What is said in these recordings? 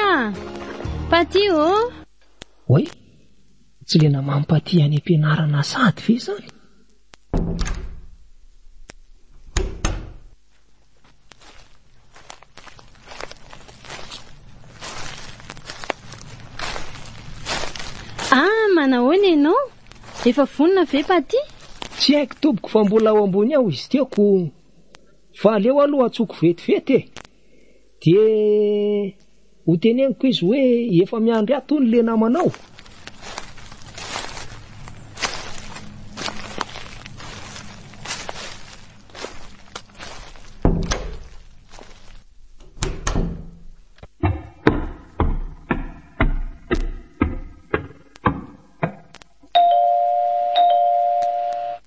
a! Paty ô! Oay! Tsy le naman'i Paty any am-pianarana sahady ve izany? Ah, manahoana ianao? Efa vonona ve Paty? Tsy haiko tompoko fa mbola ao ambony ao izy teo ko. Fa aleo aloha antsoiko vetivety e. Dia ho teneniko izy hoe efa miandry ato hono le namanao.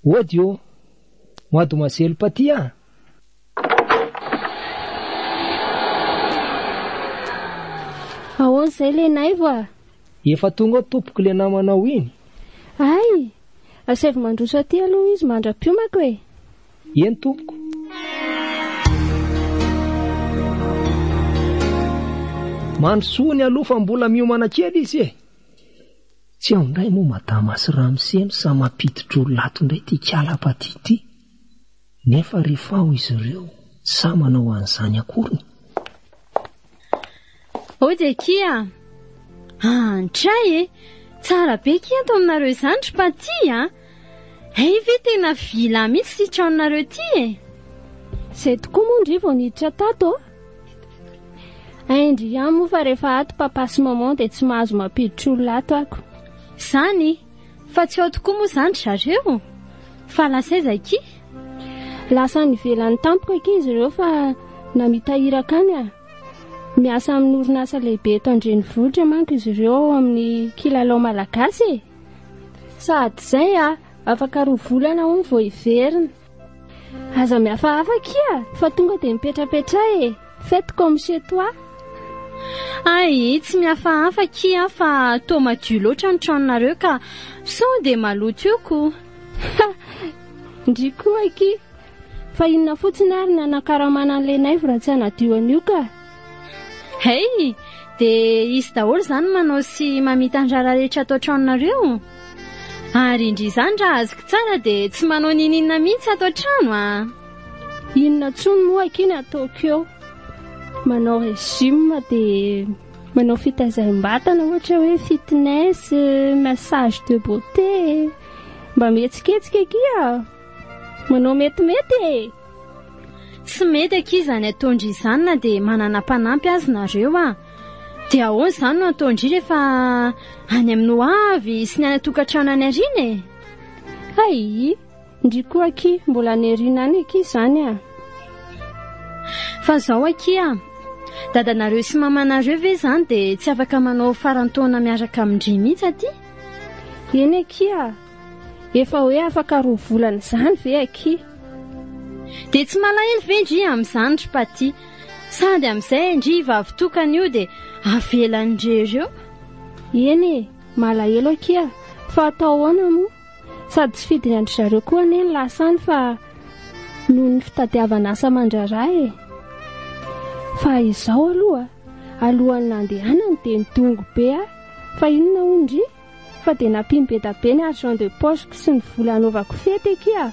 Ody ô! Mademoiselle Paty a! Ahoana izay le Naivo a? Efa tonga ao tompoko le namanao iny. Hay! Asaivo mandroso aty aloha izy mandra-piomako e! Eny tompoko. Mandrosoa ny aloha fa mbola miomana kely izy e! Tsy ao indray moa madama sy ramose no samy mampidi-drolona ato indray ity kala Paty ity. Nefa rehefa ao izy ireo tsy sahy manao an'izany akoriny. Ody akia! Antray e! Tsara be akia ato aminareo izany ry Paty a! Hay ve tena villa mihitsy ity tranonareo ity e! Izay tokoa moa ndry vao niditra tato ô! Hay ndry ihany moa fa rehefa ato papa sy maman dia tsy mahazo mampiditra olona ato ako. Izany? Fa tsy ao tokoa moa izany ry zareo? Fa lasa aiza akia? Lasa any ivelany tampoka akia izy ireo fa namita iraka any ah. Miasa amin'ny orinasa lehibe eto an-drenivohitra manko izy ireo ao amin'ny kilalao malagasy e. Sady izay ah, afaka roa volana hono vao hiverina. Aza mihafahafa akia fa tonga dia mipetrapetraha e! Faites comme chez toi. Hay, tsy mihafahafa akia fa toa madio loatra ny tranonareo ka sao dia maloto eo ko. Ha! Ndry koa akia! Fa inona fotsiny ary ny hanakaramana an'i Lenaivo raha tsy hanadio an'io ka! Hey! Dia izy daholo izany manao sy mamita ny raharaha rehetra ato an-tranonareo? Ary ndry izany raha azoko tsara dia tsy manao niniana mihitsy ato an-trano a! Inona intsony moa akia ny ataoko eo? Manao régime dia manao fitaizam-batana ohatra hoe fitness, massage de beauté. Mba mihetsiketsika akia! Manao metimety e! Tsy mety akia izany ataon-dry izany na dia manana mpanampy azy nareo a! Dia ahoana izany no ataon-dry rehefa any amin'ny ho avy sy ny any an-tokantrano any aoriana e? Hay! Ndry koa akia, mbola any aoriana any akia izany a! Fa izao akia, dadanareo sy mamanareo ve izany dia tsy afaka manao faran-taona miaraka amin-dry mihitsy aty? Eny akia! Efa hoe afaka roa volana izany ve akia? Dia tsy malahelo ve ndry amin'izany ry Paty? Sady amin'izay ndry vavy tokana io dia avelan'ndry ireo? Eny e, malahelo akia, fa atao ahoana moa? Sady tsy fidiny an-dry zareo koa anie ny lasa any fa noho ny fitadiavana asa aman-draharaha e! Fa izao aloha, alohan'ny nandehanany dia nidongy be aho, fa inona hono ndry? Fa dia nampiany be da be ny argent de poche-ko sy ny vola hanaovako fety akia.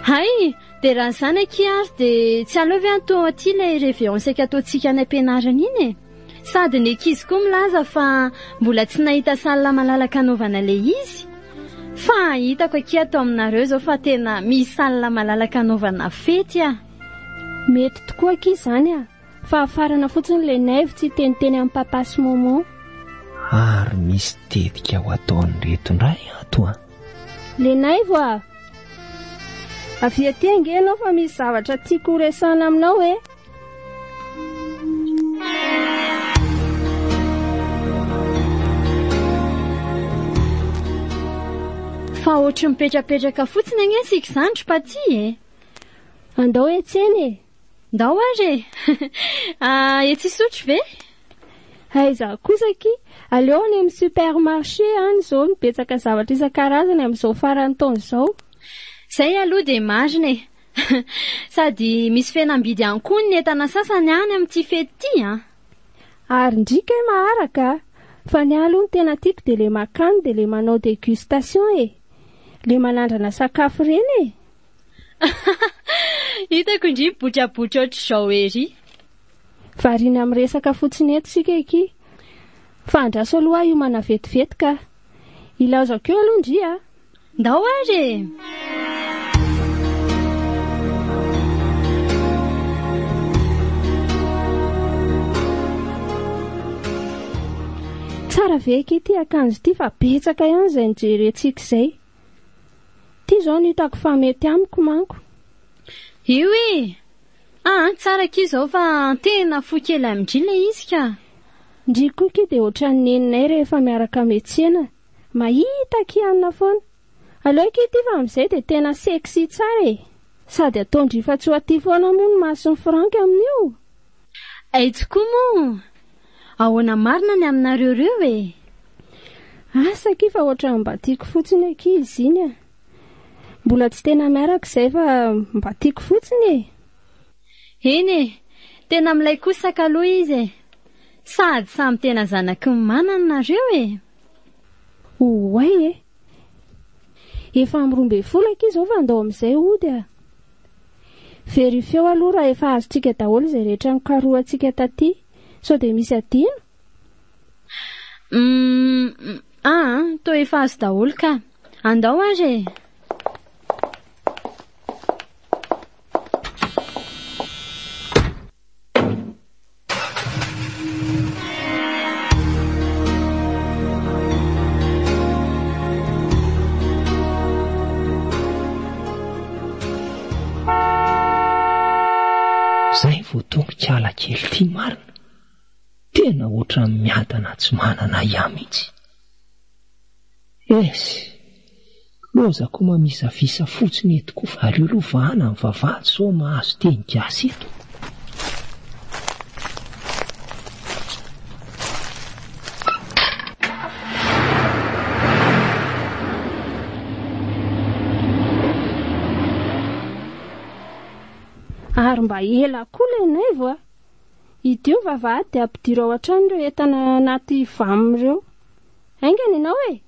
Hay! Dia raha izany akia ary dia tsy aleo ve atao aty ilay réveillon saika ataontsika any am-pianarana iny e? Sady ny ankizy koa milaza fa mbola tsy nahita salle malalaka hanaovana ilay izy. Fa hitako akia ato aminareo izao fa tena misy salle malalaka hanaovana fety ah! Mety tokoa akia izany ah! Fa hafarana fotsiny ilay Naivo tsy hiteniteny amin'i Papa sy Maman. Ary misy tetika ho ataon'ireto indray ato an! Le Naivo a! Avia aty ange ianao fa misy zavatra tiako ho resahana aminao e! Fa ohatry mipetrapetraka fotsiny anie isika izany ry Paty e! Andao hiantsena e! Ndao ary e! Ah, etsy Isotry ve? Aiza kosa akia! Aleo any amin'ny supermarché any izao no betsaka zavatra isan-karazany amin'izao faran'ny taona izao. Izay aloha dia marina e! Sady misy fihenam-bidy ihany koa ny entana sasany any amin'ity fety ity an! Ary ndry kay maharaka a! Fa ny ahy aloha ny tena tiako dia le makany dia le manao dégustation e! Le manandrana sakafo ireny e! Hitako ndry mibotrabotra ohatr'izao ery. Variana miresaka fotsiny eto isika akia. Fa andraso aloha aho hiomana vetivety ka. Ilaozako eo aloha ndry a! Ndao ary e! Tsara ve akia ity akanjo ity fa betsaka ihany izay nijerentsika izay. Ity izao no hitako fa mety amiko manko. Io e! Aa tsara akia izao fa tena fohy kely amin-dry ilay izy ka. Ndry koa akia dia ohatran'ny neninay rehefa miaraka miantsena. Mahita akia anona foana. Aleo akia ity fa amin'izay dia tena sexy tsara e! Sady ataon-dry fa tsy ho aty foana moa ny mason'i Franck amin'io. Hay tokoa moa! Ahoana marina ny aminareo ireo e? Asa akia fa ohatran'ny mba tiako fotsiny akia izy iny a! Mbola tsy tena miaraka izay fa mba tiako fotsiny e! Eny e! Tena milay kosa kaloha izy e! Sady samy tena zanaky ny manana nareo e! Oay e! Efa amin'ny 12 akia izao fa andao amin'izay hody a! Verifieo aloha raha efa azontsika daholo izay rehetra nokarohantsika taty, sao dia misy adino? Humm, aa, toa efa azo daholo ka. Andao ary e! Zay vao tonga kala kely ty marina. Tena ohatran'ny miadana tsy manana ahiahy mihitsy. Esy! Loza koa mamisavisa fotsiny eto koa fa aleo aloha vahana ny vavahady sao mahazo teny gasy eto. Ary mba ela koa ilay Naivo a! Idio ny vavahady dia ampidiro ao an-trano ireo entana anaty vam ireo. Haingana ianao e!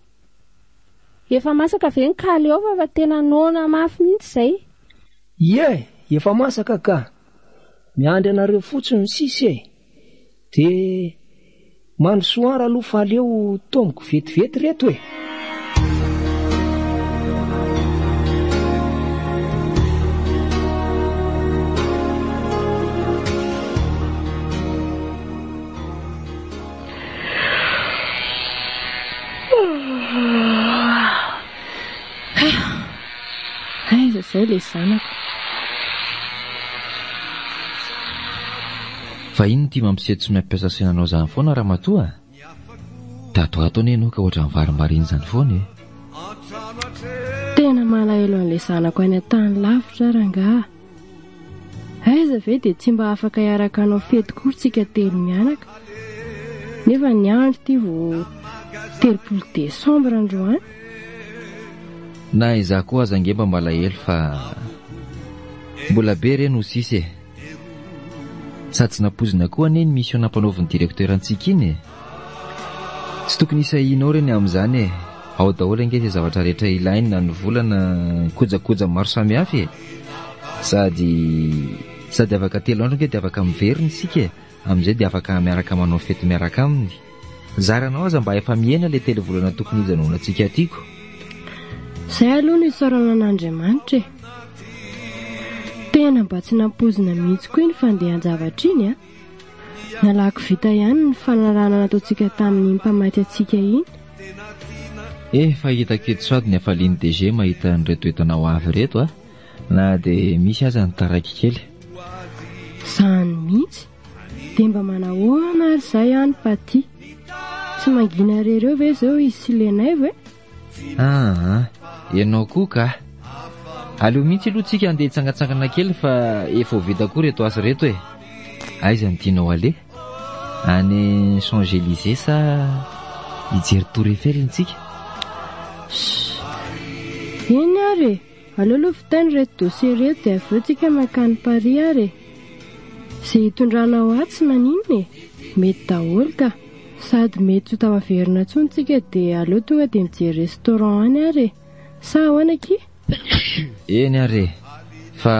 Efa masaka ve ny kaly ao fa fa tena noana mafy mihitsy izay. Ie, efa masaka ka! Miandry anareo fotsiny ny sisa e! Dia mandrosoara aloha fa aleo taomiko vetivety reto e! Aiza izao ilay zanako? Fa inona ity mampiseho tsy mampiasa saina anao izany foana ramatoa a? Tato ato anie ianao ka ohatran'ny varimbarina izany foana e. Tena malahelo an'ilay zanako any an-tany lavitra aho rangaha. Aiza ve dia tsy mba afaka hiaraka hanao fety koa tsika telo mianaka. Nefa ny andro ity vao 30 desambra androany. Na izaho koa aza ange mba malahelo fa mbola be re no sisa e. Sady tsy nampoizina koa anie ny mission nampanaovin'ny directeur antsika iny e. Tsy tokony hisahianao re ny amin'izany e. Ao daholo ange izay zavatra rehetra ilainy na ny vola na ny kojakoja maro samihafa e. Sady sady afaka telo andro ange dia afaka miverina isika e. Amin'izay dia afaka miaraka manao fety miaraka aminy. Zaranao aza mba efa mihena ilay telo volana tokony hijanonantsika aty ko. Izay aloha no isaorana an'Andriamanitra e. Tena mba tsy nampoizina mihitsy koa iny fandehan-javatra iny a. Nalaky vita ihany ny fanarahana nataontsika tamin'iny mpamatsy antsika iny. Efa hitako eto sady ny hafalian'i DG mahita an'ireto entana ho avy ireto a. Na dia misy aza ny taraiky kely. Izany mihitsy. Dia mba manahoana ary izay any Paty? Tsy mangina irery eo ve izao izy sy Lenaivo e? Aa, ianao koa ka. Aleo mihitsy aloha tsika andeha hitsangantsangana kely fa efa ho vita koa ireto asa ireto e. Aiza no tianao aleha? Any Champs Elysées sa hijery Tour Eiffel ntsika? Shh! Eny ary e! Aleo aloha vitaina ireto dossier ireto dia avy eo tsika mankany Paris ary e! Izay hitondranao ahy tsy maninona e! Mety daholo ka. Sady mety tsy ho tafaverina intsony tsika dia aleo tonga dia mijery restaurant any ary e. Sa ahoana akia? Eny ary e. Fa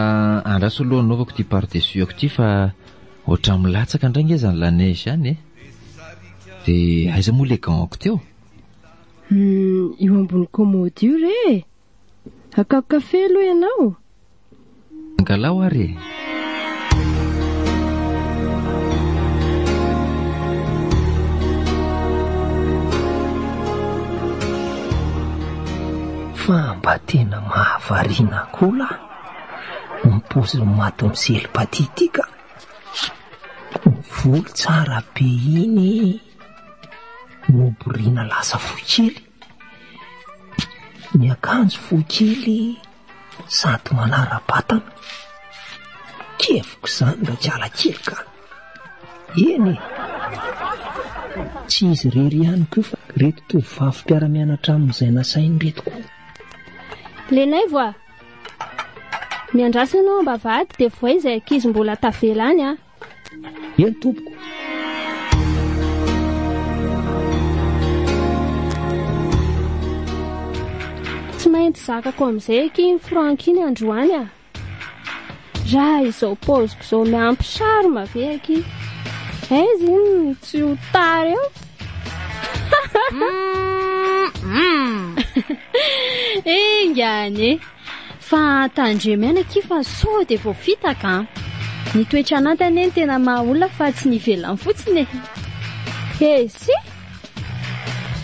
andraso aloha anaovako ity par-dessus-ako ity fa ohatran'ny milatsaka indray nge izany la neige izany e. Dia aiza moa ilay gant-ko teo? Hum, io ambony commode io re e. Hakako kafe aloha ianao. Angalao ary e. Fa mba tena mahavariana koa lahy ny paozin'i Mademoiselle Patty ity ka. Ny volo tsara be iny noboriana lasa fohy kely. Ny akanjo fohy kely sady manara-batana. Keviko izany rakiala kely ka. Eny e! Tsy izy irery ihany koa fa ireto tovovavy mpiara-mianatra aminy izay nasainy ireto koa. Lenaivo a! Miandrasa ianao am-bavahady dia voay izay ankizy mbola tavela any a! Eny tompoko. Tsy maintsy zakako amin'izay akia iny Franck iny androany a! Raha izao paoziko izao miampy charme ve akia? Aiza iny no tsy ho tara eo? Enga anie! Fa tandremo ihany akia fa sao dia voafitaka an! Ny toetra anaty anie no tena maha olona fa tsy ny ivelany fotsiny e! Hesy!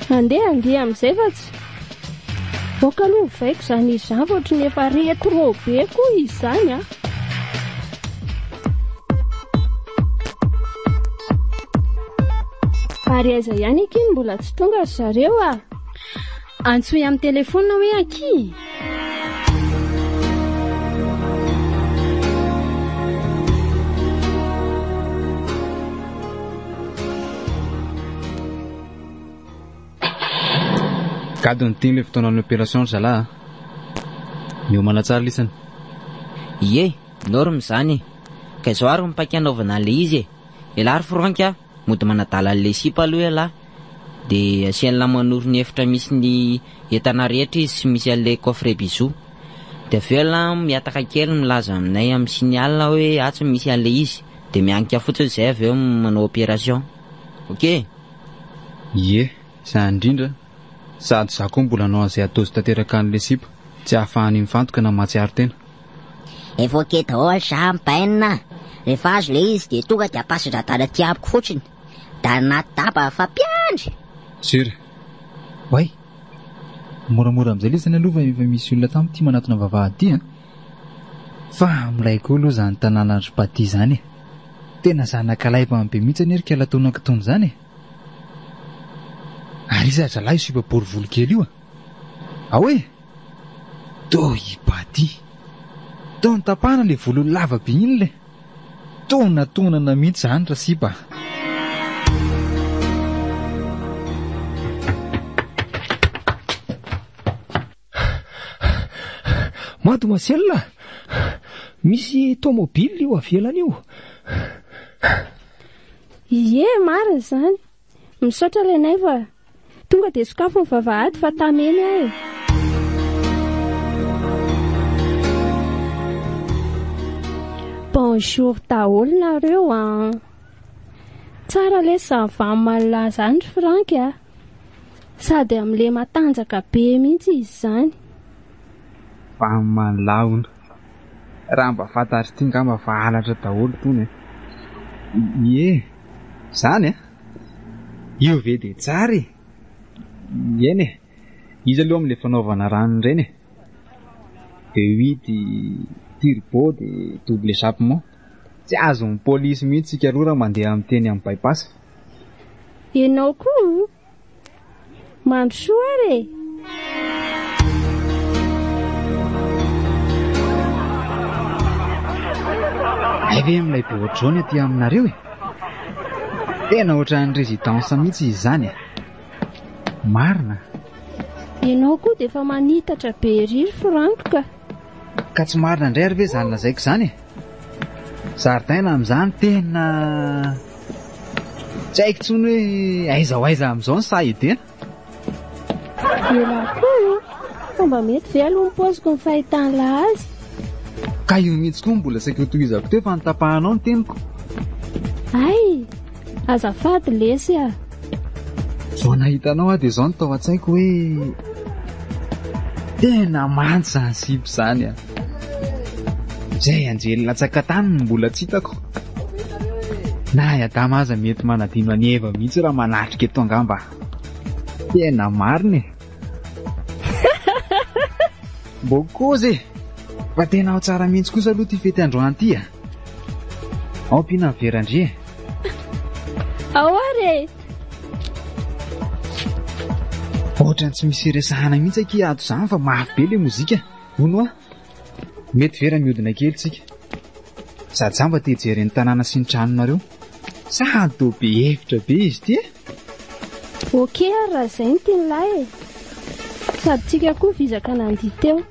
Andeha handeha amin'izay fa tsy. Aoka aloha ovaiko izany izy izany fa ohatry ny efa rétro be koa izy izany an! Ary aiza ihany akia no mbola tsy tonga ry zareo a! Antsoy amin'ny telefaonina hoe akia! Gadona ity ilay fotoanan'ny opération ry zalahy a! Miomana tsara lisany. Ie, norme izany e! Ka izao ary ny paika anaovana an'ilay izy e! Elah ry Franck a! Mody manadala an'ilay sipa aloha ialahy dia asian'lah manoro ny efitra misy ny entana rehetra izy sy misy an'ilay coffret bijoux. Dia avy eo ialahy mihataka kely milaza aminay amin'ny signal hoe atsy misy an'ilay izy dia mianika fotsiny izay avy eo manao opération. Ok? Ie, izany indrindra. Sady izaho koa mbola hanao an'izay ataozy tanteraka an'ilay sipa, tsy ahafahany mifantoka na mahatsiaro tena. Efa ok daholo za Bainina a! Rehefa azo le izy dia tonga dia ampasin-dradala aty amiko fotsiny. Da anaty daba fa mpiandry! Sur. Oay! Moramora amin'izay lesy aloha fa efa misy olona tamiko ity manatona vavahady ity an! Fa milay koa aloha izany tanàna ry Paty izany e! Tena zanakalahy be mihitsy anie ry Kalataona Kitony izany e! Ary iza ry zalahy io sipa bory volo kely io a? Ao e! Toa i Badi. Toa notapahana le volony lava be iny le. Toa natonana mihitsy zany ra sipa a. Mademoiselle, misy tomobile io avelany io. Ie, marina izany. Misaotra Lenaivo a! Tonga dia sokafo ny vavahady fa tamy eny aho e! Bonjour daholo nareo an! Tsara lesy zany vamallah zany ry Franck a! Sady amle matanjaka be mihitsy izy zany. Vamallah hono. Raha mba fantatr'ity ngamba fa halatra daholo tony e. Ie, zany a! Io ve dia tsara e! Eny e! Izy aloha amin'ilay fanaovana rano ireny e! V8, turbo dia double échappement. Tsy azon'ny polisy mihitsy isika roa raha mandeha amin'ny teny amin'ny bypass. Ianao koa Mandrosoa ary e! Hay ve amin'ilay be ohatr'izao ny aty aminareo e? Tena ohatran'ny résidence mihitsy izy izany e! Marina. Ianao koa dia efa manitatra be ery ry Franck ka. Ka tsy marina indray ary ve izany lazaiko izany e? Jardin amin'izany tena... Tsy haiko intsony hoe aiza ho aiza amin'izao ny saha hiadiana. Elah koa io. Fa mba mety ve aloha ny paoziko ny fahitan'lah azy? Ka io mihitsy koa mbola saika hotohizako teo fa notapahanao ny teniko. Hay! Azafady lesy a! Vao nahita anao aho dia izao no tao an-tsaiko hoe tena mantsy izany sipa izany a! Izay anjely latsaka tany no mbola tsy hitako. Na i Adama aza mety manadino an'i Eva mihitsy raha manatrika eto angamba. Tena marina e! Mbô kozy e! Fa tena ao tsara mihitsy kosa aloha ity fety androany ity a! Ao ampiana ny veran-dry e! Ao ary e! Ohatran'ny tsy misy iresahana mihitsy akia ato izany fa mafy be ilay mozika. Hono hoa, mety ve raha mihodina kely tsika? Sady za mba te hijery ny tanàna sy ny tranonareo. Sady toa be hevitra be izy ity e! Ok ary raha izay no tian'lah e! Sady tsika koa vizaka nandihy teo.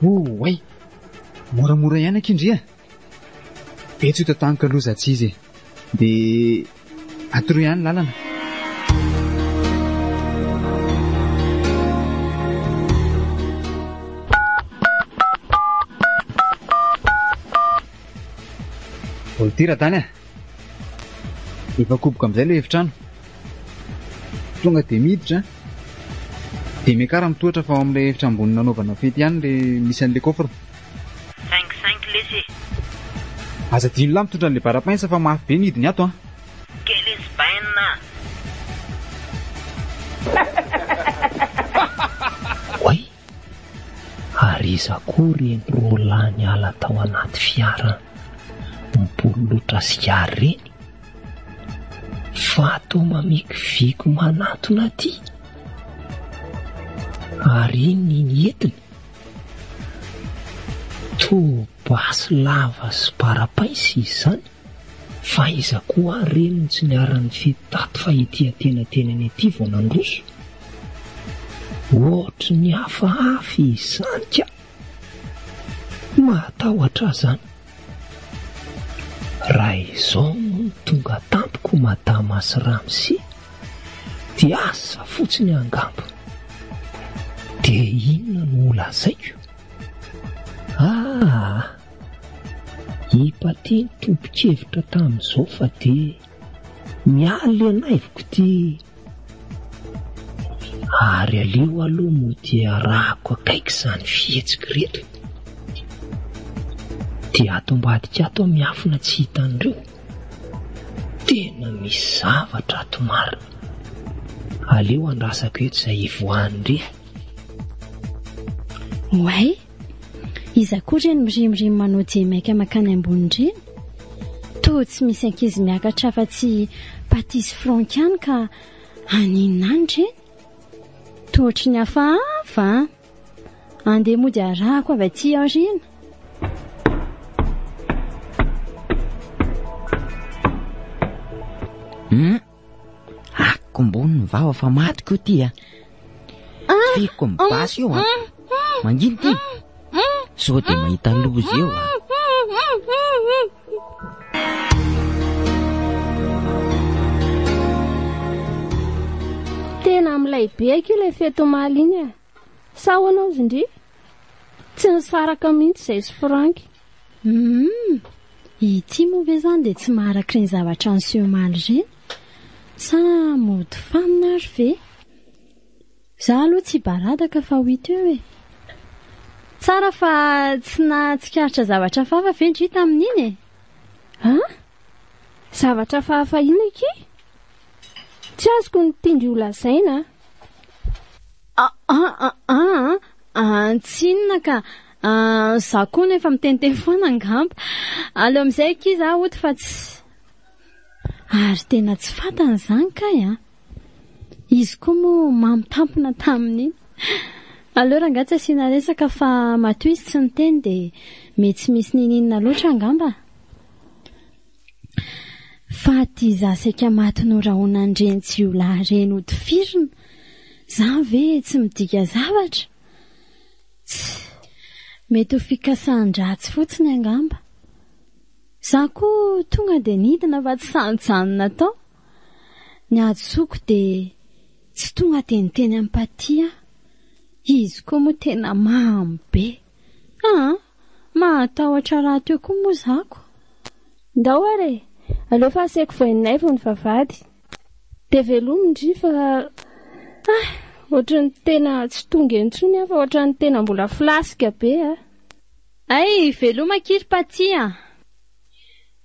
Oay! Moramora ihany akia ndry a! Be tsy ho tantaniko aloha za tsy izy e! Dia atoroy ihany ny lalana. Volontia Radany a! Efa koboka amin'izay ilay efitrano. Tonga dia miditra an! Dia miakara mitohatra fa ao amin'ilay efitra ambony nanaovana fety ihany ilay misy an'ilay coffre. Cinq cinq lesy e! Aza adino lahy mitondra an'ilay bara pince fa mafy be ny hidiny ato an! Kely lesy bainina a! Oay! Ary iza koa ireny roalahy niala tao anaty fiara mipololotra sigara ireny? Fa toa mamikiviky manatona aty! Ary inona iny entiny? Toa basy lava sy bara-paisy izany? Fa aiza koa ary ireny no tsy niara-nifety tato fa ety antenatenany ety vao nandroso? Ohatry ny hafahafa izany ka! Mahatahotra ahy izany. Raha izao no tonga tampoko madama sy ramose dia asa fotsiny angamba. Dia inona no holazaiko? Aa! I Paty no tompon-kevitra tamin'izao fa dia miala ianaivoko ity. Ary aleo aloha mody arahako akaiky izany fihetsika ireto. Dia ato ambadika ato aho miafina tsy hitan'ireo. Tena misy zavatra ato marina. Aleo andrasako eto izay hivoahan'ireo. Oay! Iza koa ireny mirimorimo manao dia maika mankany ambony ireny? Toa tsy misy ankizy miakatra afa-tsy Paty sy Franck ihany ka haninona any ireny? Toa ohatry ny hafahafa an! Andeha mody arahako avy aty aoriana. Hum! Akiko ambony ny vava fa maty ko ty a. Tifiriko amin'ny basy io a. Mangina ty. Sao dia mahita loza eo a. Tena milay be akia ilay fety omaly iny a. Sa ahoana ozy ndry? Tsy nisaraka mihitsy izay sy Franck. Humm! Ity moa ve izany dia tsy maharaka ireny zavatra niseho omaly ireny? Sa mody fanina ary ve? Za aloha tsy hibaradaka fa ho hita eo e! Tsara fa tsy nahatsikaritra zavatra hafahafa ve ndry tamin'iny e? An? Zavatra hafahafa inona akia? Tsy azoko ny tian-dry ho lazaina a! Aa aa tsy inona ka! Za koa no efa miteniteny foana angamba. Aleo amin'izay akia za hody fa tsy. Ary tena tsy fantany izany kay an! Izy koa moa mamo tampona tamin'iny. Aleo rangahy tsy asiana resaka fa matoa izy tsy niteny dia mety tsy misy niniana loatra angamba. Fa ty za saika maty norahonan'ireny jiolahy ireny hotifirina, zany ve tsy midika zavatra? Tsia, mety ho fikasan-dratsy fotsiny angamba. Za koa tonga dia nidina fa tsy sahy nijanona tao. Ny hadisoako dia tsy tonga dia niteny an'i Paty aho. Izy koa moa tena mamo be. Aa! Mahatahotra rahateo koa moa zako. Ndao ary e! Aleo fa asaiko vohainay vao ny vavahady. Dia velomy ndry fa ah! Ohatran'ny tena tsy tonga eny intsony aho fa ohatran'ny tena mbola flasque be ah! Hay, veloma akia ry Paty a!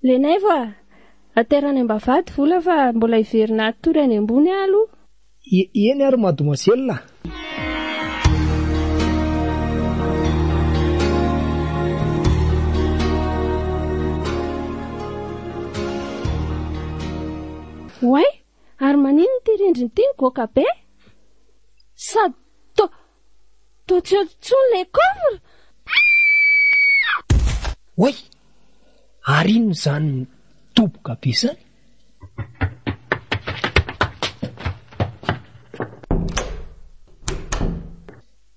Lenaivo a! Atero any am-bavahady vola fa mbola hiverina hatory any ambony aho aloha. Eny ary mademoiselle a! Oay! Ary maninona ity rindrina ity no goaka be? Sady toa toa tsy eo intsony ilay coffre! Oay! Ary inona izany midoboka be izany?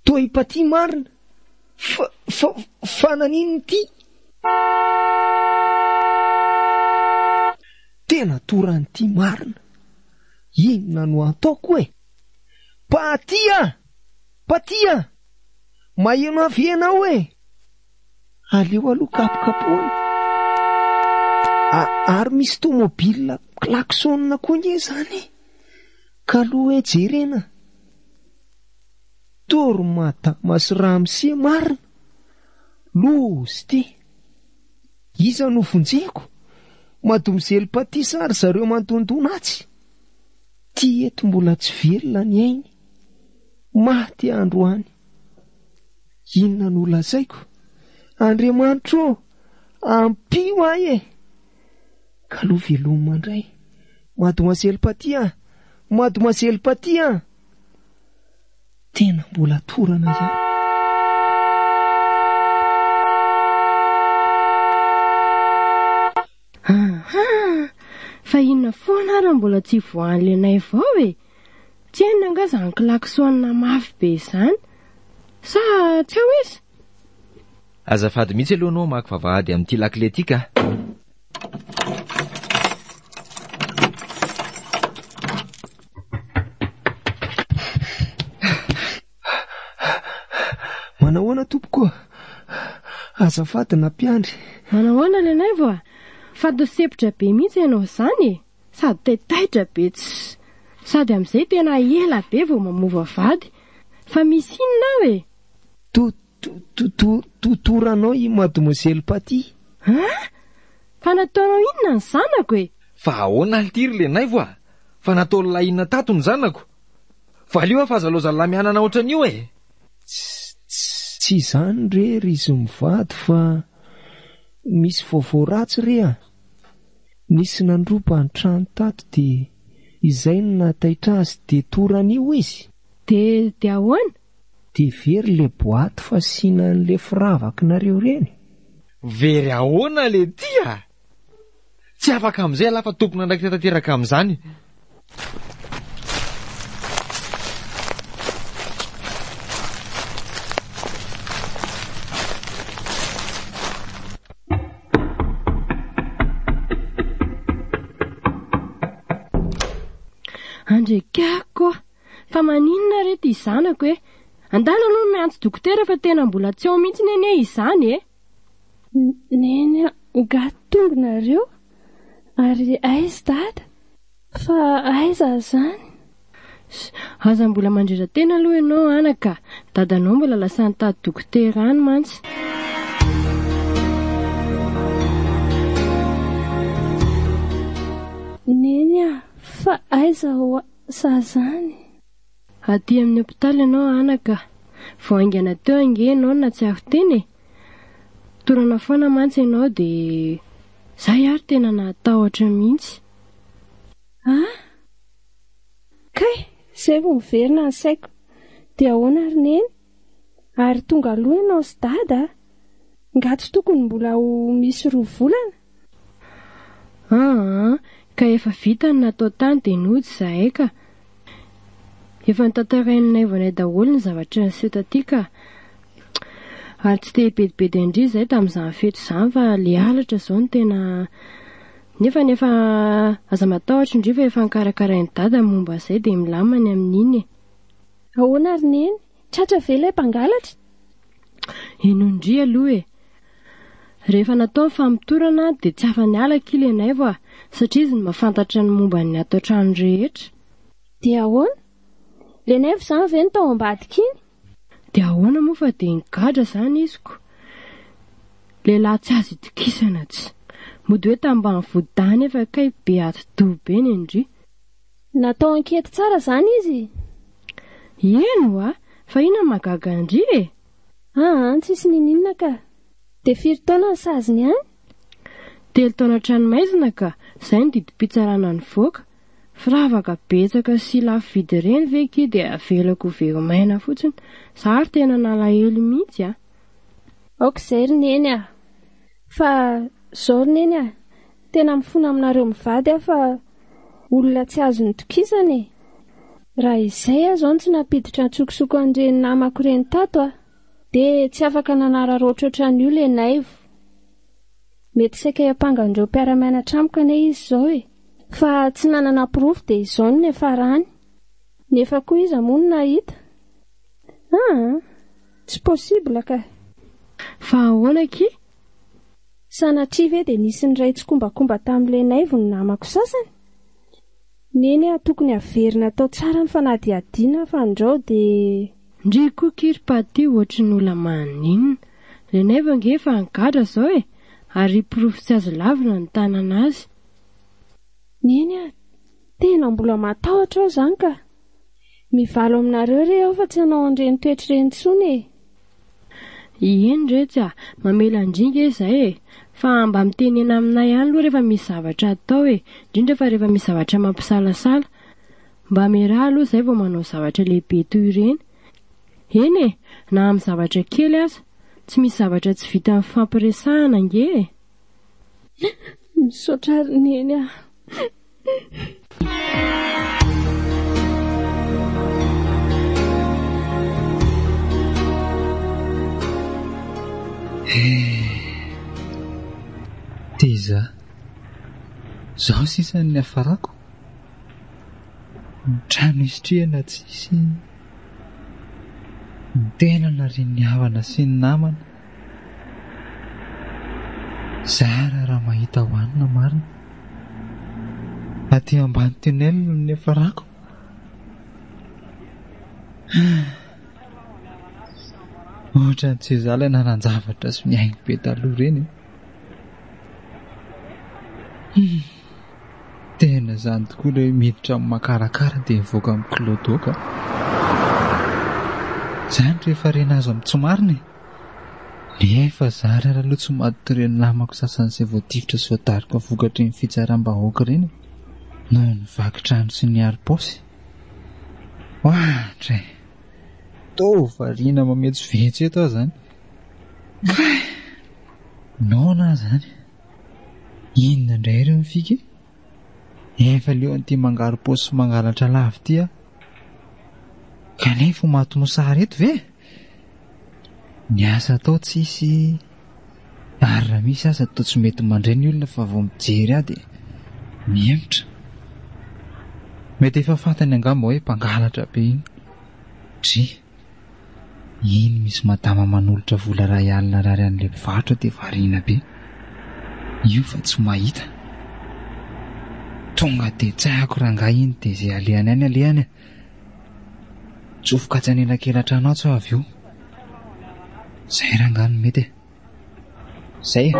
Toa i Paty marina! Fa, fa, fa naninona ity? Tena toran'ity marina! Inona no ataoko e? Paty a! Paty a! Maheno avy ianao e! Aleo aloha kapokapohana. Ary misy tomobile klaxon koa nge izany e! Ka aloha hoe jerena. Tory madama sy ramose marina. Loza ity. Iza no vonjeko? Madomozely Paty sa ry zareo mandondona atsy? Ty eto mbola tsy velona ny ainy. Maty androany. Inona no lazaiko? Andriamanitro ô! Ampio ahy e! Ka aloha veloma indray. Mademoiselle Paty a! Mademoiselle Paty a! Tena mbola torana ihany. Aha! Fa inona foana ary no mbola tsy voan'i Lenaivo ao e? Tsy henony angaha izany klaxon mafy be izany? Sa tsy ao izy? Azafady mihitsy aloha anao hamaky vavahady amin'ity lakile ity ka. Manahoana tompoko ô? Azafady nampiandry. Manahoana Lenaivo a? Fa toa sempotra be mihitsy ianao izany e! Sady taitaitra be tsy. Sady amin'izay tena ela be vao mamova vady. Fa misy inona ao e? To, to, to, to, totoranao i Mademoiselle Paty. Hein? Fa nataonao inona ny zanako e? Fa ahoana lty ry Lenaivo a? Fa nataon'lah inona tato ny zanako? Valio aho fa aza laozan'lah mianana ohatran'io e! Tsy, tsy, tsy izany re ry izy mivady fa misy vaovao ratsy re a! Nisy nandroba ny trano tato dia izay no nahataitra azy dia toran'io izy. Dia dia ahoana? Dia very le boite fasiana an'le firavakinareo ireny. Very ahoana le ty a? Tsy afaka amin'izay ialahy fa tompon'andraikitra tanteraka amin'izany. Andrekako a! Fa maninona re ty zanako e? Andana aloha miantso dokotera fa tena mbola tsy ao mihitsy anie izany e! Neny a, nga tonga nareo? Ary aiza dada? Fa aiza izany? Aza mbola mandrera-tena aloha ianao anaka a! Dadanao mbola lasa nitady dokotera any mantsy. Neny a, fa aiza hoa za zany? Aty amin'ny hopitaly ianao anaka a! Vao haingana teo ange ianao no nahatsiaro tena e! Torana foana mantsy ianao dia zay ary tena nahatahotra mihitsy. Ah! Kay! Zay vao miverina ny saiko. Dia ahoana ry Neny? Ary tonga aloha ianao sy Dada a! Nga tsy tokony mbola ho misy roa volana? Aa! Ka efa vita ny natao tany dia nody izahay ka! Efa notantarain'i Naivo anay daholo ny zavatra niseho taty ka! Ary tsy te hibedibedy an-dry izahay tamin'izany fety izany fa le halatra izao no tena Nefa nefa aza matahotra ndry fa efa nokarakarain'i Dada ny momba an'izay dia milamina ny amin'iny e. Ahoana ry Neny? Tratra ve ilay mpangalatra? Henoy ndry aloha e. Rehefa natao ny famotorana dia tsy afa-niala akia Lenaivo a, satria izy no mahafantatra ny momba ny ato an-trano rehetra. Dia ahoana? Lenaivo izany ve no tao ambadika iny? Dia ahoana moa fa dia nigadra izany izy ko. Lehilahy tsy azo itokisana tsy. Mody hoe tambany vody-dahy nefa kay be atidoha be ny an-dry. Natao ankety tsara izany izy? Eny hoa, fa inona no mahagaga an-dry e? Aa, tsisy ninininona ka. Dia firy taona ny saziny any? Telo taona an-tranomaizina ka, izay no didim-pitsarana nivoaka. Firavaka betsaka sy lafo vidy ireny ve ki dia avelako ho very maina fotsiny? Za ary tena nalahelo mihitsy a! Aoka izay ry Neny a! Fa izao ry Neny a! Tena mifona aminareo mivady aho fa olona tsy azo nitokisana e! Raha izay aho izao no tsy nampiditra an-tsokosoko an'ireny namako ireny tato a! Dia tsy afaka nanararaotra ohatran'io Lenaivo. Mety saika hiampanga an'ireo mpiara-mianatra amiko anie izy izao e! Fa tsy nanana porofo dia izao no niafarany. Nefa koa iza moa no nahita? Aa! Tsy possible ka! Fa ahoana akia? Sanatria ve dia nisy niray tsikombakomba tamin'i Lenaivo ny namako sasany? Neny a, tokony averina atao tsara ny fanadihadiana fa ndrao dia. Ndry koa ki ry Paty ohatry ny olona maninona. Lenaivo ange efa nigadra zao e! Ary porofo tsy azo lavina ny tanana azy. Neny a, tena mbola matahotra aho izany ka! Mivalo aminareo re aho fa tsy hanao an'ireny toetra ireny intsony e! Eny retsy a! Mamela an-dry nge izay e! Fa mba mitenena aminay ihany aloha rehefa misy zavatra atao e! Indrindra fa rehefa misy zavatra mampisalasala. Mba miaraha aloha izay vao manao zavatra lehibe toy ireny. Eny e! Na amin'ny zavatra kely aza. Tsy misy zavatra tsy vitan'ny fifampiresahana ange e! Misaotra ry Neny a! Teza, zao sisa ny niafarako. Ny trano isitrihana tsisy, ny tena narian'ny havana sy ny namana. Zara raha mahita hohanina marina. Aty ambany tunnel no niafarako. Ohatran'ny tsy izaho ilay nanan-javatra sy mihaingo be taloha ireny e. Tena izany tokoa ilay hoe miditra amin'ny makarakara dia mivoaka amin'ny kilaodaoka. Izany rehefa rena azo amin'ny tsy marina e. Nefa zary ary aloha tsy matoky ireny namako sasany izay voatifitra sy voadaroka vokatr'ireny fitsaram-bahoaka ireny e. Noho ny vaky trano sy ny harom-paosy. Oadray! Toa variana mametsovetso eto aho izany. Kay! Noana aho izany. Inona indray ireo ny fika e? Efa leo an'ity mangarom-paosy sy mangalatra lava ity aho. Kanefa ho maty mosary eto ve? Ny asa atao tsisy, ary raha misy aza toa tsy mety mandray ny olona fa vao mijery ahy dia mihemotra. Mety efa fantany angamba hoe mpangalatra be iny. Dry. Iny misy madama manolotra vola iray alina ariary an'ilay mpivarotra dia variana be. Io fa tsy mahita. Tonga dia tsahako rangahy iny dia izay alehany any alehany. Tsofoka atsy anelakelan-trano atsy aho avy eo. Zay rangahy no mety e. Zay e.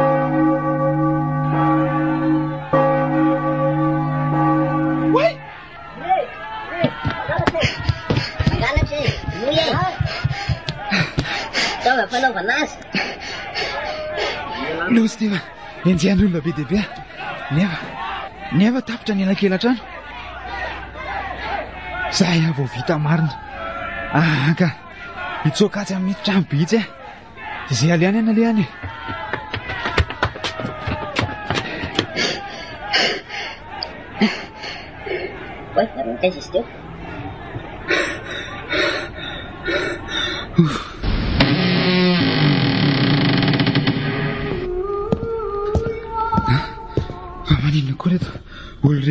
Oay! Mangalatra e! Noy e! Fitaovana fanaovana azy. Loza ity fa enjehan'olona be dia be aho. Nefa, nefa tapitra ny elakelan-trano. Zay aho vao vita marina. Ah ka, hitsoaka atsy amin'ito trano be itsy aho. Izay alehany any alehany e. Oay, ary nankaiza izy teo?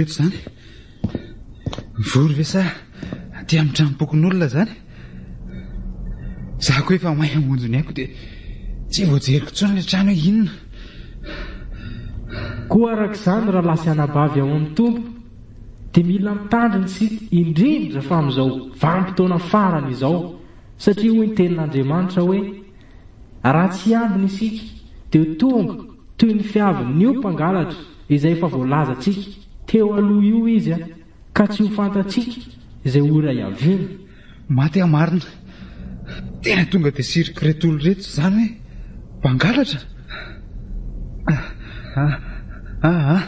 reto izany? Mivory ve sa aty amin'ny tranom-pokonolona izany? Za koa efa may hamonjy ny aiko dia tsy voajeriko intsony ilay trano hoe inona. Koa araka izany rahalahy sy anabavy ao amin'ny Tompo dia mila mitandrina isika indrindra fa amin'izao vanim-potoana farany izao satria hoy ny tenin'Andriamanitra hoe Raha tsy hiambina isika, dia ho tonga toy ny fiavin'io mpangalatra izay efa voalazantsika teo aloha io izy, ka tsy ho fantatsika izay ora hiaviany. Maty aho marina. Tena tonga dia siriko ireto olona ireto izany hoe mpangalatra? Ah, ah, ah,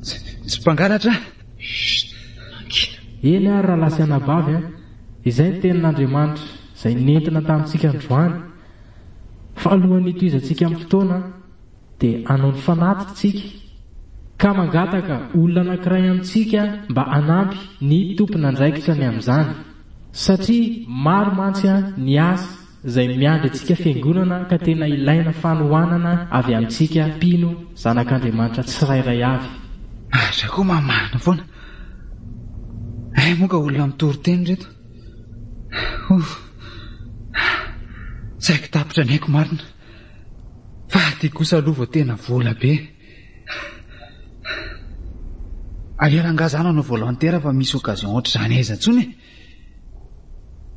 tsy mpangalatra aho. Chut, mangina. Eny ary rahalahy sy anabavy an, izay ny tenin'Andriamanitra izay nentina tamintsika androany. Fa alohan'ny hitohizantsika amin'ny fotoana dia hanao ny fanatitra isika ka mangataka olona anankiray amintsika mba hanampy ny tompon'andraikitra ny amin'izany satria maro mantsy ny asa izay miandry antsika fiangonana ka tena ilaina fanohanana avy amintsika mpino zanak'Andriamanitra tsirairay avy. Aza koa mamarina foana. Hay moa ka olona mitory teny ireto. Ouf. Saiky tapitra ny aiko marina. Fa aty kosa aloha vao tena vola be. Aleo rangaha za nanao volontaire fa misy occasion ohatr'izany aiza intsony e.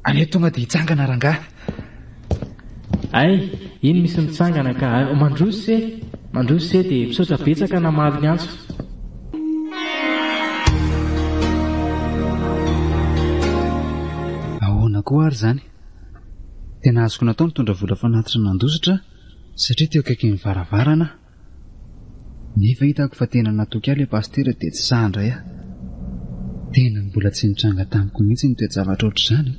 Aleo tonga dia hitsangana rangaha. Hay, iny misy mitsangana ka. Mandroso se, mandroso se dia misaotra betsaka namaly ny antso. Ahoana koa ary izany? Tena azoko natao nitondra vola fanatitra nandositra satria teo akaikin'ny varavarana aho. Nefa hitako fa tena natoky ahy ilay pasitera dia tsy sahy indray aho. Tena mbola tsy nitranga tamiko mihitsy ny toe-javatra ohatr'izany.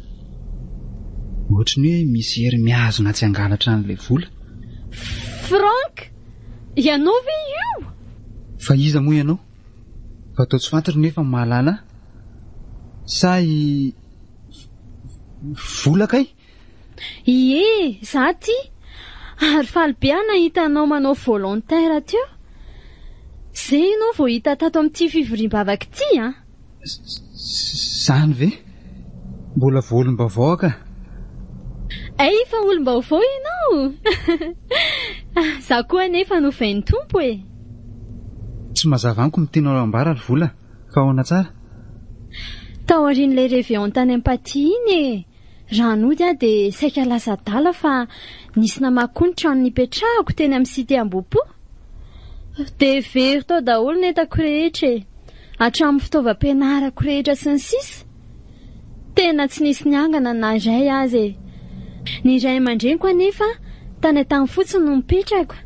Ohatry ny hoe misy hery mihazona tsy hangalatra an'ilay vola. Franck! Ianao ve io? Fa iza moa ianao? Fa toa tsy fantatro nefa mahalala ahy. Sa i Vola kay? Ie, za ty. Ary faly be aho nahita anao manao volontaire teo. Zay ianao vao hita tato amin'ity fivoriam-bavaka ity an! Zany ve? Mbola vao olom-baovao aho ka. Hay efa olom-baovao ianao? Za koa anefa novain'ny Tompo e! Tsy mazava amiko ny tianao ambara ry Vola, fa ahoana tsara? Taorian'ilay réveillon tany Ampaty iny e! Raha nody aho dia saika lasa adala fa nisy namaky koa ny trano nipetrahako teny amin'ny cité Ambohipo. Dia very tao daholo ny entako rehetra e! Hatramin'ny fitaovam-pianarako rehetra sy ny sisa. Tena tsy nisy niangana na iray aza e! Ny ray aman-dreniko anefa tany Antanifotsy no mipetraka.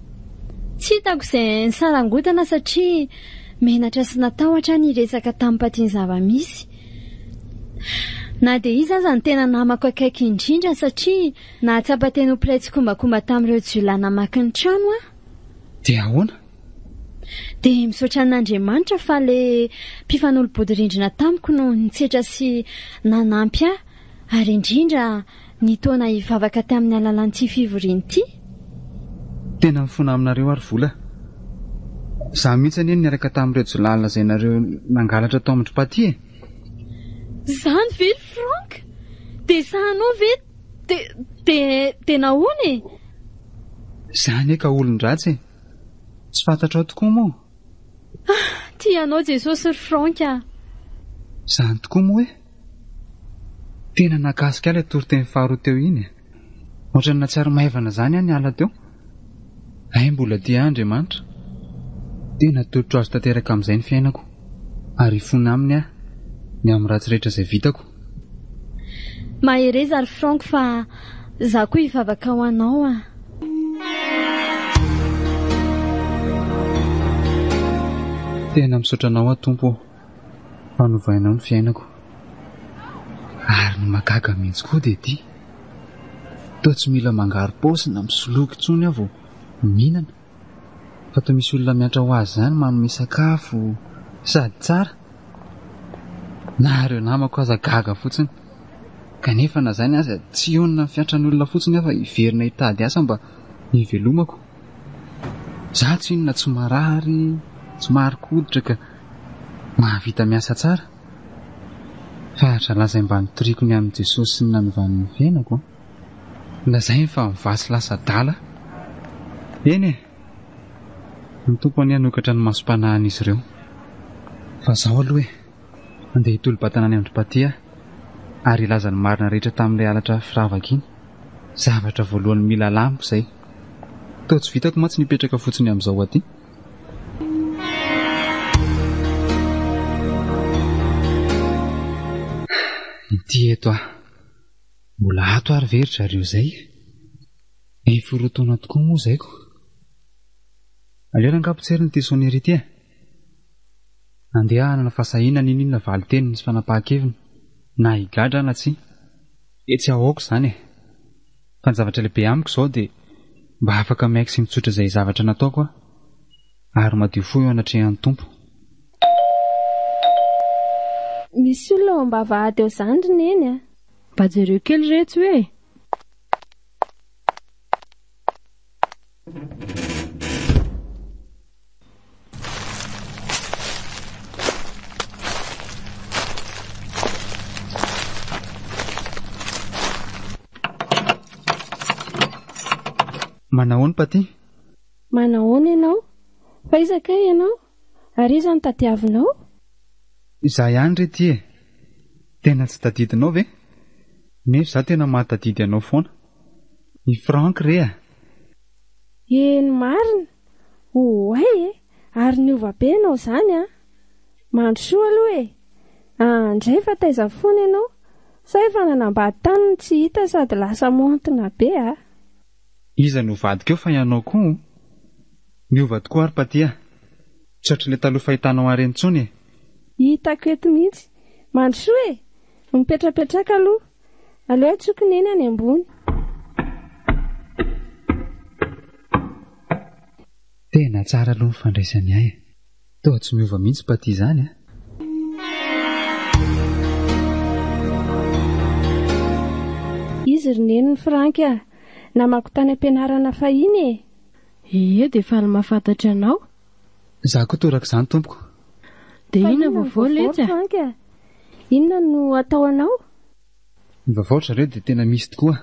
Tsy hitako izay nisarangotana satria menatra sy natahotra aho niresaka tamim-paty ny zava-misy. Na dia izy aza no tena namako akaiky indrindra satria nahatsapa tena ho mpiray tsikombakomba tamin'ireo jiolahy namaky ny trano aho. Dia ahoana? Dia misaotra an'Andriamanitra fa ilay mpifanolo-bodirindrina tamiko no nitsetra sy nanampy ahy ary indrindra nitaona hivavaka tamin'ny alalan'ity fivoriana ity. Tena mifona aminareo aho ry Vola. Izaho mihitsy anie no niaraka tamin'ireo jiolahy lazainareo nangalatra tao amin-dry Paty e! Izany ve ry Franck? Dia sahanao ve? Dia, dia, dia nahoana e? Izaho anie ka olon-dratsy e! Tsy fantatrao tokoa moa? Ah, tia anao Jesosy ry Franck a! Izany tokoa moa e! Tena nahakasika ahy ilay toriteny faharoa teo iny e! Ohatran'ny nahatsiaro maivana izany aho niala teo. Hay mbola tia ahy Andriamanitra. Tena atolotro Azy tanteraka amin'izay ny fiainako. Ary hifona Aminy aho ny amin'ny ratsy rehetra izay vitako. Mahereza ry Franck fa za koa hivavaka ho anao ah. Tena misaotra anao aho Tompo ô fa novainao ny fiainako. Ary ny mahagaga mihitsy koa dia ity, toa tsy mila mangaro-paosy na misoloky intsony aho vao mihinana fa toa misy olona miantra ho azy izany manome sakafo sady tsara. Na ireo namako aza gaga fotsiny. Kanefa na izany aza tsy hionona amin'ny fiantran'olona fotsiny aho fa hiverina hitady asa mba hivelomako. Za tsinona tsy marary, tsy marin-koditra ka. Mahavita miasa tsara. Fa raha lazainy mba nitoriako ny amin'i Jesosy sy ny nanovany ny fiainako an. Lazainy fa mivatsy lasa adala aho. Eny e! Ny Tompo anie hanokatra ny masom-panahin'izy ireo. Fa izao aloha e! Andeha hitolo-batana any amin-dry Paty aho ary hilaza ny marina rehetra tamin'ilay halatra firavaka iny. Zavatra voalohany mila alamiko izay. Toa tsy vitako mantsy ny hipetraka fotsiny amin'izao aty. Ity eto aho. Mbola ato ary ve ry zareo izay? Efa roa taona tokoa moa izay ko. Aleo rangaha potserina ity sonnerie ity e. Andeha hanana fahasahiana n'inon'inona valin-teniny sy fanapahan-keviny, na higadra aho na tsia. Etsy ahoako izany e! Fa ny zavatra lehibe amiko izao dia mba afaka miaiky sy mitsotra izay zavatra nataoko aho, ary madio fo eo anatrehan'ny Tompo. Misy olona ao am-bavahady ao izany ry Neny a! Mba jereo kely retsy hoe! Manahoana Paty? Manahoana ianao? Fa iza kay ianao? Ary iza no tadiavinao? Izaho ihany re ity e! Tena tsy tadidinao ve? Nefa izaho tena mahatadidy anao foana. I Franck re a! Eny marina! Oay e! Ary niova be ianao izany an! Mandrosoa aloha e! Andray fa taiza foana ianao? Sa efa nanambady tany no tsy hita sady lasa maontina be a! Iza no vadiko eo fa ianao koa o! Niova tokoa ary Paty a! Tsy ohatran'ilay taloha fahitanao ahy ireny intsony e! Hitako eto mihitsy. Mandrosoa e! Mipetrapetraka aloha. Aleo antsoiko Neny any ambony. Tena tsara aloha ny fandraisany ahy e! Toa tsy miova mihitsy Paty izany a! Izy ry Neny ny Franck a! Namako tany am-pianarana fahiny e! Ie dia faly mahafantatra anao. Izaho koa torak'izany tompoko. Dia inona vaovao letsy a? Franck a! Inona no atao anao? Ny vaovao ry zareo dia tena misy tokoa.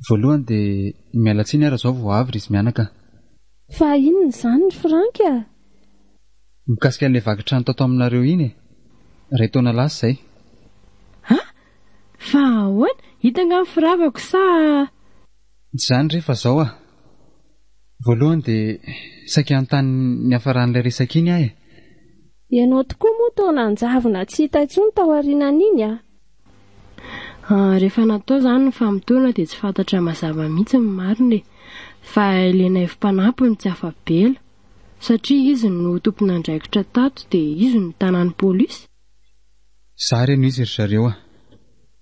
Voalohany dia miala tsiny aho raha izao vao avy ry izy mianaka. Fa inona izany ry Franck a? Mikasika an'ilay vaky trano tato aminareo iny e. Iray taona lasa izay. Ha? Fa ahoana? Hita angaha ny firavako sa. Tsy izany re fa izao ah. Voalohany dia saika hanontany ny niafaran'ilay resaka iny aho e. Ianao tokoa moa toa nanjavona tsy hita intsony tao aorianan'iny ah. Ah, rehefa natao izany ny famotorana dia tsy fantatra mazava mihitsy ny marina e. Fa ilay Naivo mpanampy no tsy afa-bela. Satria izy no tompon'andraikitra tato dia izy no tanan'ny polisy. Za re no izy ry zareo a!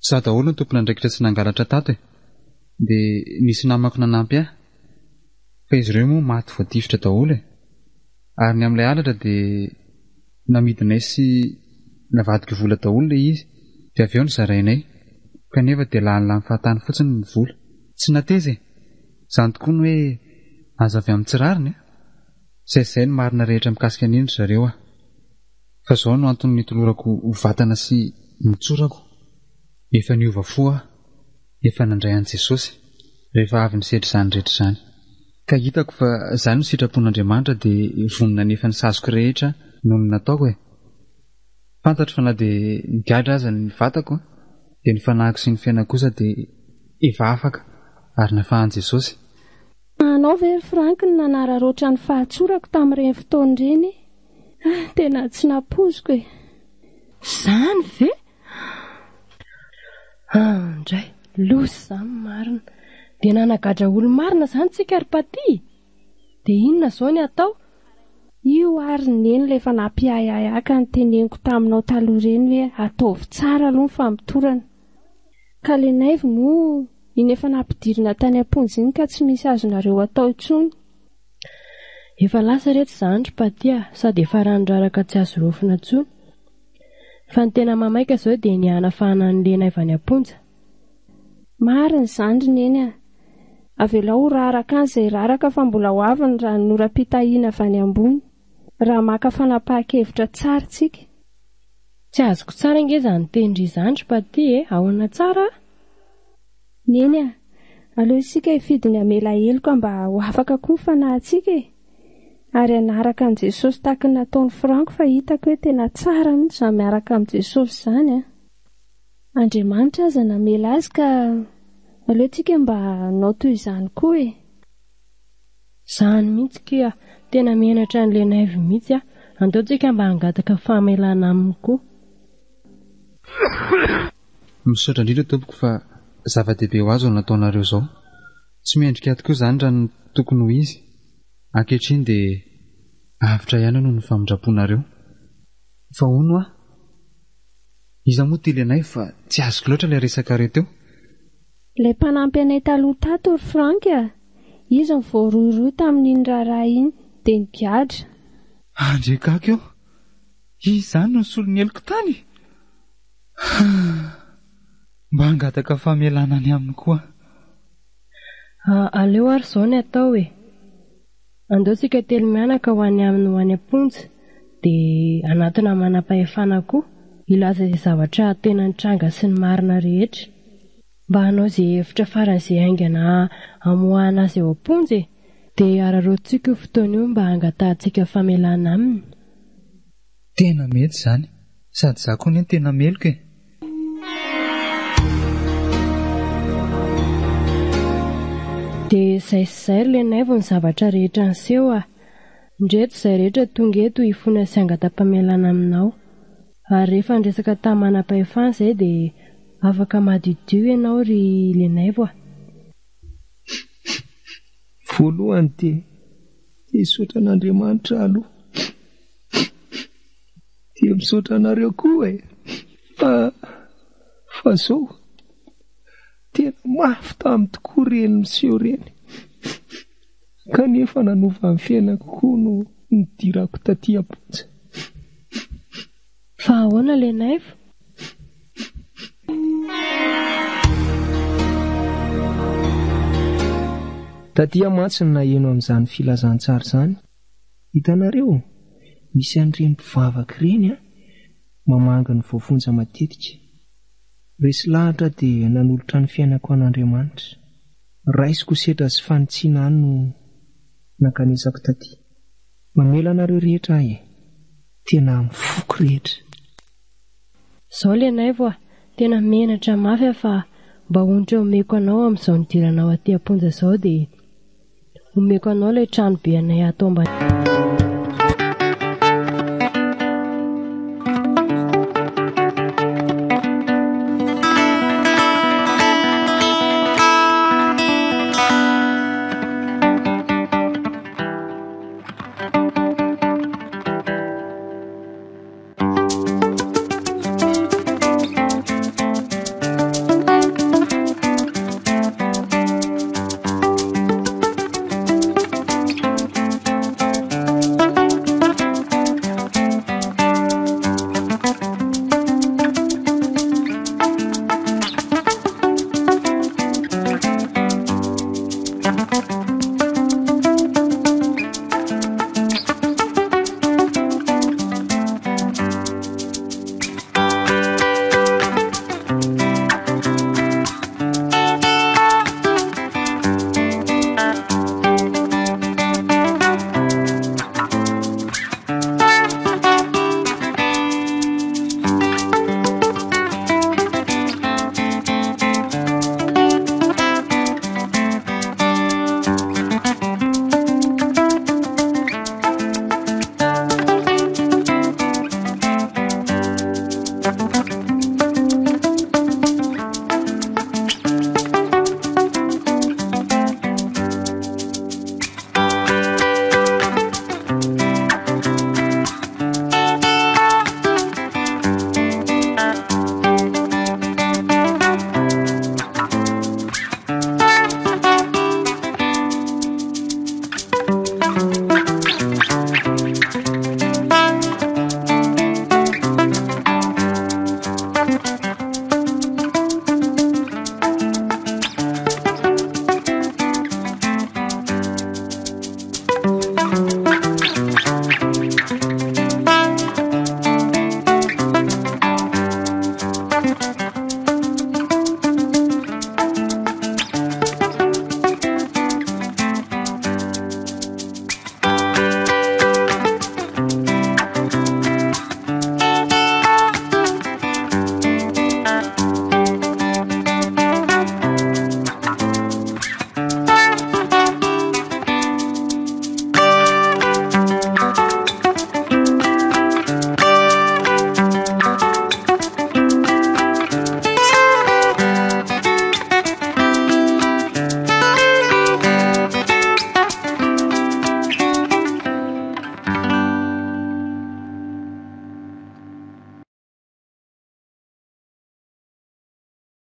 Za daholo no tompon'andraikitra tsy nangalatra tato e! Dia nisy namako nanampy ahy. Fa izy ireo moa maty voatifitra daholo e! Ary ny amin'ilay halatra dia namidinay sy navadiko vola daholo ilay izy dia avy eo nozarainay. Kanefa dia lanilany fahatany fotsiny ny vola. Tsy nateza e! Izany tokoa ny hoe azo avy amin'ny tsy rariny a! Izay sy izay ny marina rehetra mikasika an'iny ry zareo a! Fa izao no antony nitolorako ho vatana sy nitsorako, efa niova fo aho, efa nandray an'i Jesosy, rehefa avy nisedra izany rehetra izany. Ka hitako fa izany no sitrapon'Andriamanitra dia vonona hanefa ny saziko rehetra noho ny nataoko e! Fantatro fa na dia nigadra aza ny vatako dia ny fanahiko sy ny fiainako kosa dia efa afaka ary nafahan'i Jesosy. Anao ve ry Franck no nanararaotra ny fahatsorako tamin'ireny fotoana ireny? Ah, tena tsy nampoiziko e! Izany ve? Andray, loza izany marina. Dia nanagadra olo-marina izany tsika ry Paty? Dia inona izao ny atao? Io ary Neny ilay efa nampiahiahy ahy ka noteneniko taminao taloha ireny hoe ataovy tsara aloha ny famotorana. Ka le Naivo moa iny efa nampidirina tany am-ponja iny ka tsy misy azonareo atao intsony. Efa lasa retsy izany ry Paty a, sady efa rano raraka tsy azo raofina intsony. Fa ny tena mahamaika izao dia ny hanafahana an'i Lenaivo any am-ponja. Marina izany ry Neny a! Avelao ho raraka any izay raraka fa mbola ho avy ny ranonoram-pitahiana avy any ambony. raha maka fanapahan-kevitra tsara isika. Tsy azoko tsara ange izany tenin-dry izany ry Paty e! Ahoana tsara? Neny a! Aleo isika hifidy ny hamela heloka mba ho afaka koa ny fanahintsika e! Ary hanaraka an'i Jesosy tahaky ny nataon'i Franco fa hitako hoe tena tsara mihitsy izany miaraka amin'i Jesosy izany an! Andriamanitra aza namela azy ka aleo tsika mba hanao toy izany koa e! Zany mihitsy kia, tena menatra an'i Lenaivo mihitsy aho, andao tsika mba hangataka famelana aminy koa. Misaotra indrindra tompoko fa zava-dehibe ho ahy izao nataonareo izao. Tsy mendrika ahy tokoa izany raha ny tokony ho izy. Ankehitriny dia avotra ihany aho noho ny famindram-ponareo. Fa hono hoa, iza moa ity Lenaivo fa tsy azoko loatra ilay resakareo teo? Ilay mpanampy anay taloha tato ry Franck a! Izy no voarohirohy tamin'iny raharaha iny dia nigadra. Andriakako eo! Izy izany no nisolo ny heloko tany? Mba hangataka famelana any aminy koa aho. Aleo ary izao ny atao e! Andao tsika telo mianaka ho any aminy ho any am-ponja dia hanatona manam-pahefana koa hilaza izay zavatra tena nitranga sy ny marina rehetra. Mba hanao izay hevitra faran'izay haingana hamoahana azy ao am-ponja e! Dia araraotintsika io fotoana io mba hangatahantsika famelana aminy. Tena mety izany. Sady za koa anie tena meloka e! Dia izay sy izay ry Lenaivo ny zavatra rehetra niseho ah! Ndreto izay rehetra tonga eto hifona sy hangata-pamelana aminao. Ary rehefa niresaka tamin'ny manam-pahefana izay dia afaka madiodio ianao ry Lenaivo ah! Voalohany dia te hisaotra an'Andriamanitra aloha. Dia misaotra anareo koa e! Fa fa zao, tena mafy taminy tokoa ireny miseho ireny. Kanefa nanova ny fiainako koa no nidirako taty am-ponja. Fa ahoana Lenaivo? Taty aho mantsy no naheno an'izany filazantsara izany. Hitanareo, misy an'ireny mpivavaka ireny an, mamangy ny voafonja matetika. Resy lahatra aho dia nanolotra ny fiainako an'Andriamanitra. Raisiko ho sedra sy fanitsiana ahy no nankanesako taty. Mamela anareo rehetra aho e! Tena amin'ny foko rehetra. Zao Lenaivo a! Tena menatra mafy aho fa mba onitra omeko anao amin'izao nidiranao aty am-ponja izao dia omeko anao ilay trano be anay ato ambany.